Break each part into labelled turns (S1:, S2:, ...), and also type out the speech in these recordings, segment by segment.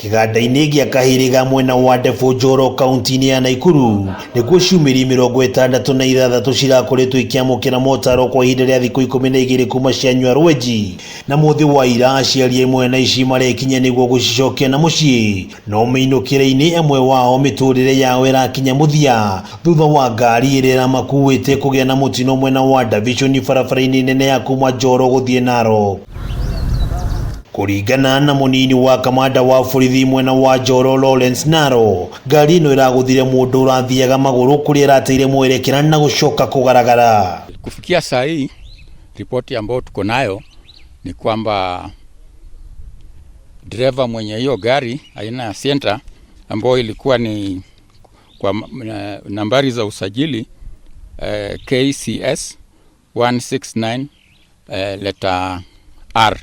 S1: Kĩganda-inĩ gĩa Kahĩrĩga mwena wa Ndebũ Njoro kaunti-inĩ ya Naikuru nĩkuo ciumĩri 66 cirakoretwo ikĩamũkĩra motaro kwa ihinda rĩa thikũ 12 kuma cianyua rwenji na mũthĩ wa ira aciari amwe na ici marekinya nĩguo gũcicokia na mũciĩ no mĩinũkĩre-inĩ amwe wao mĩtũrĩre yao ĩrakinya mũthia thutha wa ngari ĩrĩa ĩramakuĩte kũgĩa na mũtino mwena wa Davishoni barabara-inĩ nene ya kuma Njoro gũthiĩ Narok. Kũringana na mũnini wa kamanda wa borithi mwena wa Njoro Lawrence Naro, ngari ĩno ĩragũthire mũndũ ũrathiaga magũrũ kũrĩa ĩrateire mwerekera na gũcoka kũgaragara.
S2: Kufikia saa hii ripoti ambayo tuko nayo ni kwamba dereva mwenye hiyo gari aina ya Sienta ambayo ilikuwa ni kwa nambari za usajili KCS 169 leta R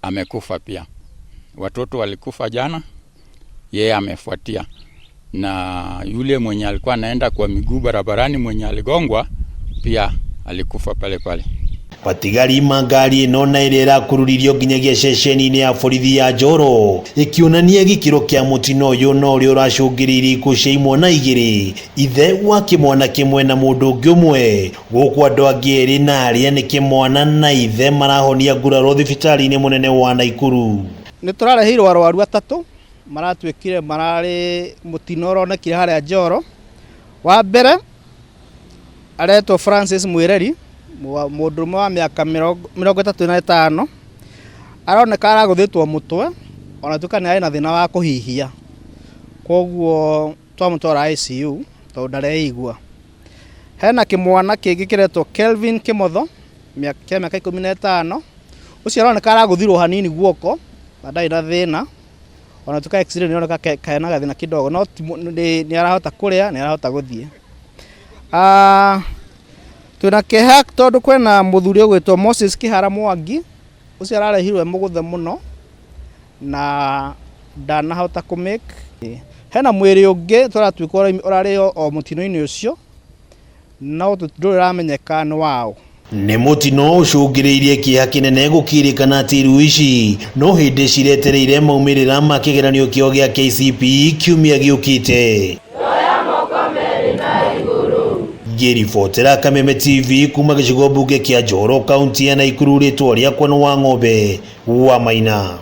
S2: amekufa pia. Watoto walikufa jana, yeye amefuatia, na yule mwenye alikuwa anaenda kwa miguu barabarani mwenye aligongwa pia alikufa pale pale.
S1: Matigari ma ngari ĩno na ĩrĩa ĩrakururirio nginyagia ceceni-inĩ ya borithi ya Njoro ĩkĩonania gĩkĩro kĩa mũtino ũyũ na ũrĩa ũracũngĩrĩirie ikuũ cia imwana igĩrĩ, ithe wa kĩmwana kĩmwe na mũndũ ũngĩ ũmwe, gũkũ andũ angĩ erĩ na arĩa nĩ kĩmwana na ithe marahonia nguraro thibitarĩ-inĩ mũnene wa Naikuru.
S3: Nĩ tũrareheirwo arwaru atatũ maratuĩkire mararĩ mũtino ũronekire harĩa Njoro. Wa mbere aretwo Francis Mwireri, mũndũrũme wa mĩaka 35, aroneka aragũthĩtwo mũtwe ona tuĩka nĩ arĩ na thĩna wa kũhihia, koguo twamũtwara ICU tondũ ndareigua. Hena kĩmwana kĩngĩ kĩretwo Kelvin Kĩmotho kĩa mĩaka 15, ũcio aroneka aragũthirwo hanini guoko na ndarĩ na thĩna, ona tuĩka x-ray nĩ ĩroneka kena gathĩna kidogo, no nĩ arahota kũrĩa, nĩ arahota gũthiĩ. Twĩna kĩeha tondũ kwĩna mũthuri ũgwĩtwo Moses Kĩhara Mwangi, ũcio ararehirwo e mũgũthe mũno na ndanahota kũ make. Hena mwĩrĩ ũngĩ tũratuĩka ũrarĩ o mũtino-inĩ ũcio, no ndũrĩ ũramenyeka nĩ waũ.
S1: Nĩ mũtino ũcũngĩrĩirie kĩeha kĩnene gũkĩrĩkana atĩ iruu ici no hĩndĩ ciretereire maumĩrĩra ma kĩgeranio kĩao gĩa KCPE kiumia gĩũkĩte. Ngĩribotera Kameme TV kuma gĩcigo mbunge kĩa Njoro kaunti ya Naikuru, rĩtwa rĩakwa nĩ Wang'ombe wa Maina.